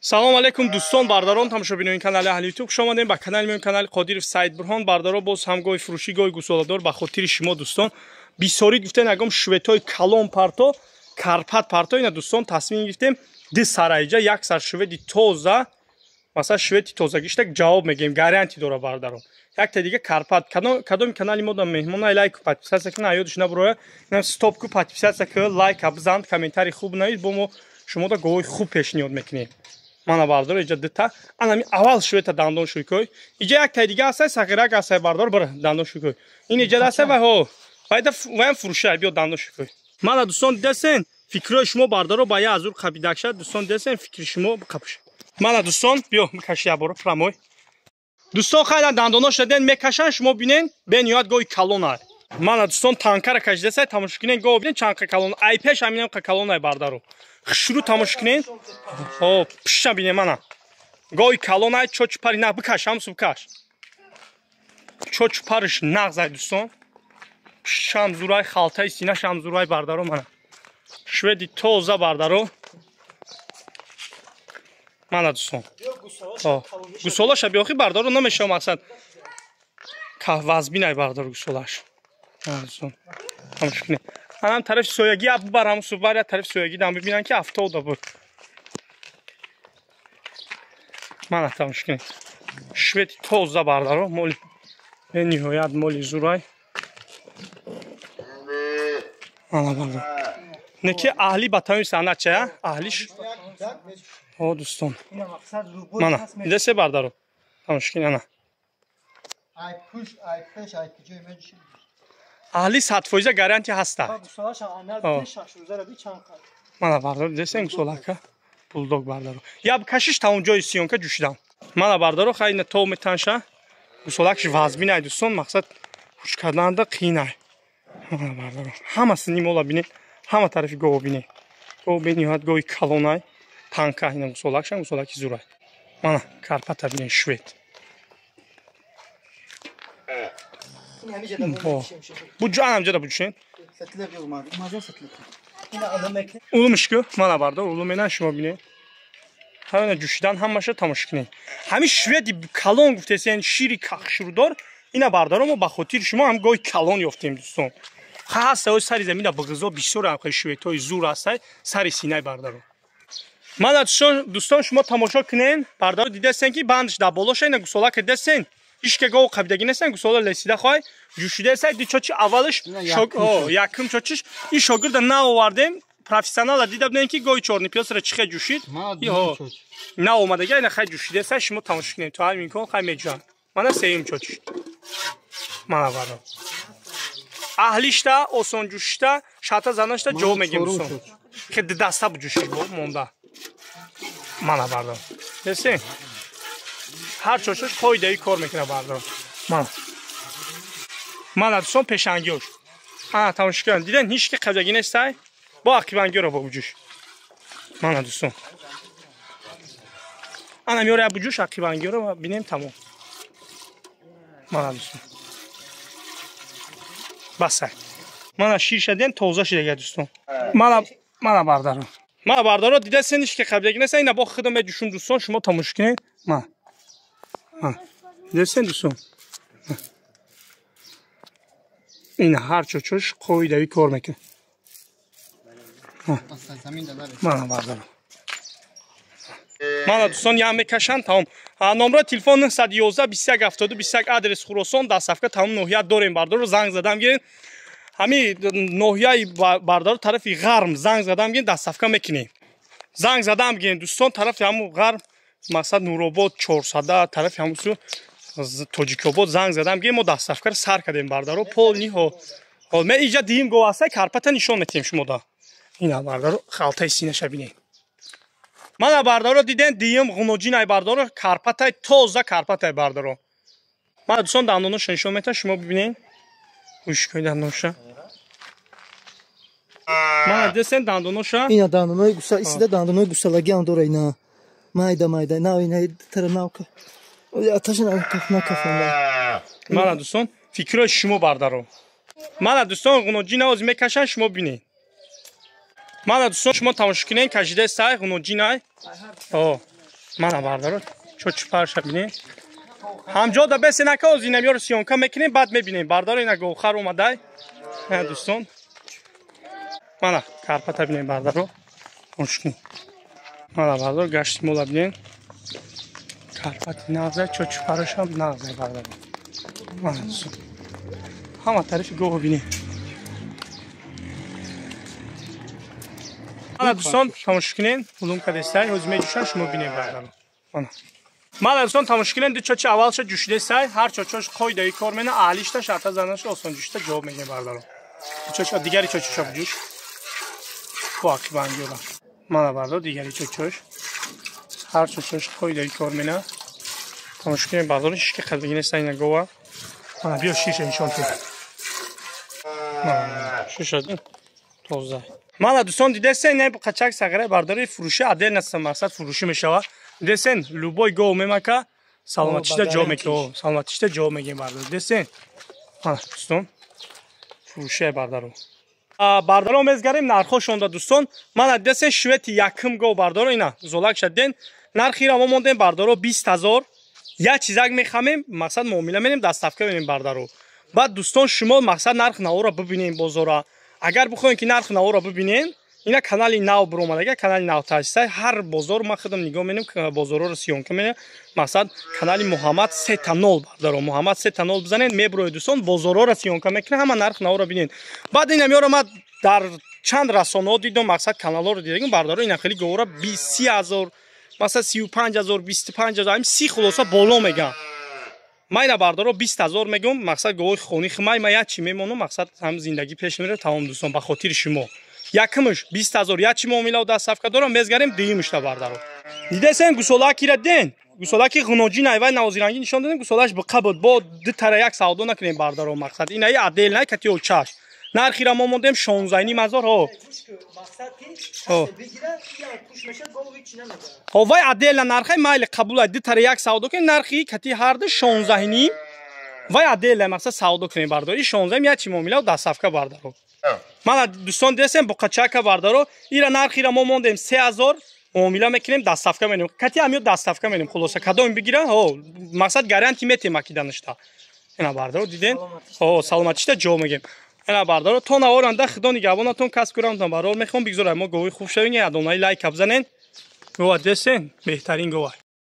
Салом алейкум дӯстон, бардарон, тамошобинони канали Аҳли Ютуб. Хуш омадем ба канали меон, канали Қодиров Саид Бурҳон. Бардаро, боз ҳам гоҳи фурӯшӣ, гоҳи гусоладор ба хотири шумо дӯстон. Бисёрӣ гуфтен ягом шветои калон парто, карпат парто. Ина дӯстон тасмим гирифтем ди сараиҷа як сар швети тоза, масалан швети тозагиштак ҷавоб мегӯем, гарантӣ дора бардаро. Якта дига карпат. Кадоми канали мо да меҳмона лайк подписаться кунад, ёдаш набуроя. Инам стоп ку, подписаться ку, лайк бизан, комментарий хуб навис, бо мо шумо да гоҳи хуб пешниҳод мекунем. Мана бардор, иҷа дита. Анами аввал шуета дандон шӯйкой. Иҷа як тай дига асай, сағирак асай бардор, бир дандон шӯйкой. Ин иҷа дасай ва ҳо. Вайда ваям фурӯшай, биё дандон шӯйкой. Мана дӯстон дидасен, фикрҳои шумо бардоро ба я азур қабидакша, дӯстон дидасен, фикри шумо қапш. Мана дӯстон, биё мекаши я боро прамой. Дӯстон хайда дандонош даден мекашан, шумо бинен, бениҳоят гоҳи калон ай. Мана дӯстон танкара кашидасай, тамошо кунен, гоҳ бинен чанд калон. Ай пеш ҳаминам калон ай бардаро. Хушрӯ тамошо кунен. Хоб, пишта бинен мана. Гоҳи калон ай, чоч пари на бикаш, ҳамсу бикаш. Чоч париш нағз ай дӯстон. Пишам зурай, халтаи синашам зурай бардаро мана. Шведи тоза бардаро. Мана дӯстон. Гусолаша биёхи бардаро намешава мақсад. Вазбин ай бардаро гусолаш. Дӯстон. Тамошо кунед. Анам тарафи соягӣ аб бубар, ҳамсу бар, я тарафи соягӣ дам бибинан ки афтода буд. Мана тамошо кунед. Швети тоза бардаро, моли бениҳоят моли зурай. Мана бардаро. Не ки аҳли ба тамоми санъат чая? Аҳлиш. О дӯстон. Мана, дидасе бардаро. Тамошо кунед ана. Ай пуш, ай пеш, ай куҷои меҷуши. Аҳли 100% гарантия ҳаста. Мана бардоро, дидесен гусолака? Булдог бардаро. Я кашиш та он ҷои сиёнка ҷӯшидам. Мана бардоро, хай ина то метанша. Гусолакш вазмин ай дӯстон, мақсад ҳуш карданда қиин ай. Мана бардоро, ҳама сини мола бинед, ҳама тарафи гоҳ бинед. Гоҳ бениҳоят гоҳи калон ай. Танка ина гусолакшам, гусолаки зур ай. Мана карпата бинед, швед. Bu anam bu düşün. Улумишку, мана бардор, улумена шумо бинед. Ҳамина ҷӯшидан ҳамаша тамошо кунед. Ҳамин шведи калон гуфтесен, шири кахшурудор, ина бардаро мо ба хотири шумо ҳам гоҳи калон ёфтем дӯстон. Ҳаста сари замина бағизо бисёр ҳам шветҳои зур ҳастай, сари синай бардаро. Мана дӯстон шумо тамошо кунед, бардаро дидасен ки бандш дар болоша ина гусолака дидасен. Ишке гоҳ қабидагӣ нестан, гусола лесида хоҳай, ҷӯшида сай ду чочи аввалаш якум чочиш ин шогирда наовардем, профессионала дида будем ки гоҳи чорни пиёсра чӣ хел ҷӯшид. Наомадага ина хай ҷӯшида сай шумо тамошо кунед, то ҳар имкон хай меҷӯям. Мана сеюм чочиш. Мана баро. Аҳлишта, осон ҷӯшишта, шата занашта ҷавоб мегем дӯстон. Хе даста буҷӯшид бо монда. Мана бардор. Десен? Ҳар чошаш қоидаи кор мекунад бардор. Мана. Мана дӯстон пешангиёш. Ана тамошо кунед. Диден ҳеч ки қаблагӣ нестай? Бо ақибангиёро бо буҷӯш. Мана дӯстон. Ана меёра буҷӯш ақибангиёро бинем тамом. Мана дӯстон. Басай. Мана ширша диден тоза шидага дӯстон. Мана мана бардаро. Мана бардаро дидасен ҳеч ки қаблагӣ нестай? Ина бо худам меҷӯшум дӯстон, шумо тамошо кунед. Мана. Дидасен дӯстон? Ин ҳар чочош қоидави кор мекунад. Мана бардаро. Мана дӯстон ям мекашанд тамом. Номро телефон 911 21 72 21 адрес Хуросон, дастсафка тамом ноҳия дорем бардаро, занг задам гирен. Ҳами ноҳияи бардаро тарафи ғарм занг задам гирен, дастсафка мекунем. Занг задам гирен дӯстон тарафи ҳамун ғарм, мақсад Нуробод 400 тарафи ҳамун су Тоҷикобод занг задам гирен, мо дастсафкаро сар кардем бардаро. Полни ҳо. Ме иҷа диим гоҳ ҳастай, карпата нишон метиҳем шумода. Ина бардаро халтаи синаша бинед. Мана бардаро диден диим ғуноҷинай бардаро, карпатай тоза карпатай бардаро. Мана дӯстон дандоноша нишон метиҳам, шумо бибинед. Гӯш кунед дандоноша. Мана дидесен дандоноша? Ина дандонои гуса, исида дандонои гусалагиам дора ина. Майда майда, нав ина тара навка. Аташа накафонда. Мана дӯстон, фикрҳои шумо бардаро. Мана дӯстон ғуноҷина оз мекашанд, шумо бинед. Мана дӯстон, шумо тамошо кунед, кажидаи сай ғуноҷинай. О, мана бардаро, чочпарша бинед. Ҳамҷо да бесе нака, оз инамёро съёмка мекунем, баъд мебинем. Бардаро, ина говхар омадай. Ина дӯстон. Мана карпата бинем, бардаро. Тамошо кунед. Мана бардаро, гашти мола бинем. Карпати нағзай, чочпарашам нағзай, бардаро. Мана дӯстон. Ҳама тарифи говро бинем. Мана дӯстон, тамошо кунед, улум кадестай, ҳозир меҷӯшам, шумо бинем, бардаро. Мана. Мана дӯстон, тамошо кунед, ду чочи аввалша ҷӯшидестай, ҳар чочош қоидаи кор мена, аҳлишта шарта занаш осон ҷӯшида ҷавоб мегирем, бардаро. Чочо дигари чочоша буҷӯш. Бо ақибангиёра. Мана бардаро, дигари чочош. Ҳар чочош қоидаи кор мена. Тамошо кунед, бардаро, ҳеч ки қадриги неста ина гова. Мана биё шиша нишон тед. Мана шиша тоза. Мана дӯстон, дидесен, не қачак сағира бардори фурӯши адел наста, мақсад фурӯшӣ мешава. Дидесен, любой гов мемака, саломатишта ҷавоб мекунем, саломатишта ҷавоб мегем, бардор. Дидесен? Мана дӯстон, фурӯши бардаро. Бардаро мезгарем нархошонда, дӯстон. Мана дидесен, швети якум гов, бардаро, ина золак шадден. Нархира мо мондем, бардаро, 20 000. Як чизак мехамем, мақсад муомила менем, доставка менем, бардаро. Баъд дӯстон, шумо мақсад нарх наворо бибинем бозора. Агар бихоҳем ки нарх наворо бибинем, ина канали нав буромадага, канали нав таъсисай, ҳар бозор ман худам нигоҳ менем, бозорҳоро съёмка менем. Мақсад канали Муҳаммад сета нол, бардаро, Муҳаммад сета нол бизанед, мебуроед, дӯстон, бозорҳоро съёмка мекунем, ҳама нарх наворо бинед. Баъд ина меёра, ман дар чанд расонаҳо дидам, мақсад каналҳоро дидагим, бардаро, ина хеле говора 30 000, масалан 35 000, 25 000, ҳамин 30 хулоса боло мегам. Ман ина бардаро 20 000 мегӯм, мақсад говои хони химай, ман як чи мемонам, мақсад ҳам зиндагӣ пеш меравад, тамом, дӯстон, ба хотири шумо. Якумш 20 000, як чи муомила доставка дорам, мезгарем дуюмшта, бардаро. Дидесен гусолакира ден, гусолаки ғуноҷин айвай навозирангӣ нишон додем, гусолаш биқа буд, бо ду тара як савдо накунем, бардаро, мақсад. Инаи отдел най кати очаш. Нархира мо мондем 16 500, ҳо. Ҳо. Ҳо, вай отдельно нархай майли қабулай, ду тара як савдо кунем, нархи кати ҳарду 16,5. Вай отдельно мақсад савдо кунем, бардаро. И 16 як чи муомила доставка, бардаро. Мана дӯстон, дидесем буқачака, бардаро, ира нархира мо мондем 3000, муомила мекунем, доставка менем. Кати ҳамё доставка менем, хулоса кадом бигира, ҳо, мақсад гарантия метем акиданашта. Ина бардаро, диден? Ҳо, саломатишта ҷо мегем. Ина бардаро, то наворанда худо нигаҳбонатон, касб курамтон барор мехоҳам, бигзорай мо говои хуб шавем, адонаи лайка бизанен. Гова десен, беҳтарин гова.